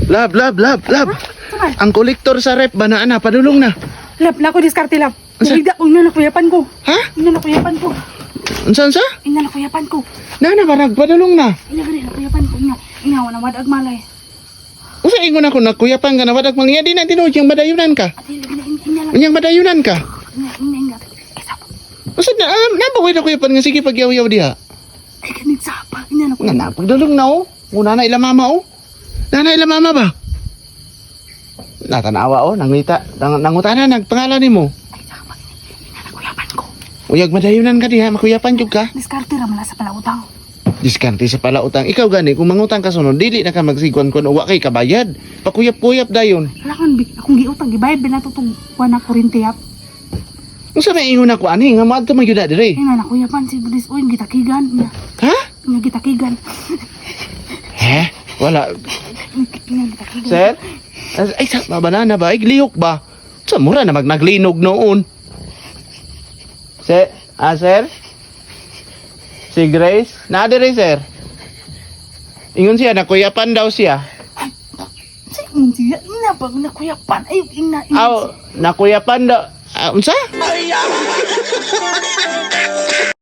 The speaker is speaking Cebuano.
Love, love, love, love. Saan? Ang kolektor sa rep ba na ana padulong na. Love, na ko diskarte, love. Unsa? Nahigda ko, ina nakuyapan ko. Ha? Ina nakuyapan ko. Unsa unsa? Ina nakuyapan ko. Na na barag padulong na. Ina gani nakuyapan ko. Ina, ina wala wadag malay. Unsa ingon ako nakuyapan ka na wadag mangya di na tinuod yang madayunan ka. Ate, ina ina ina lang. Unyang madayunan ka. Ina ina ina. Ay sapa. Unsa na na ba ko'y nakuyapan nga sige pagyaw-yaw diha. Ay ganit sapa. Ina Nga nakuyapan. na pagdulong na oh. Una na ila mama oh. Na na ila mama ba? Natanawa oh, nangita, nangutana nagpangalan nimo. Ay sapa. Ina nakuyapan ko. Uyag madayunan ka diha, makuyapan jud ka. Diskarte ra man sa palautang. Diskarte sa palautang. Ikaw gani, kung mangutang ka sunod, dili na ka magsigwan kun wa kay kabayad. Pakuyap-kuyap dayon. Wala kan akong giutang gibayad ba nato tong kuan na kurente yap. Unsa may ingon ako ani nga moadto man gyud na dire? Ina nakuyapan si Buddhist uy gitakigan. Ina, Ha? ina gitakigan. He? Wala. Ina gitakigan. Sir? Ay, sa banana ba? Ay, lihok ba? Sa mura na magnaglinog noon. Sir? Ah, sir? Si Grace? Na dire, sir. Ingon siya, nakuyapan daw siya. Sa ingon siya, ina ba nakuyapan? Ay ina ina. Aw, nakuyapan daw. Ah, unsa?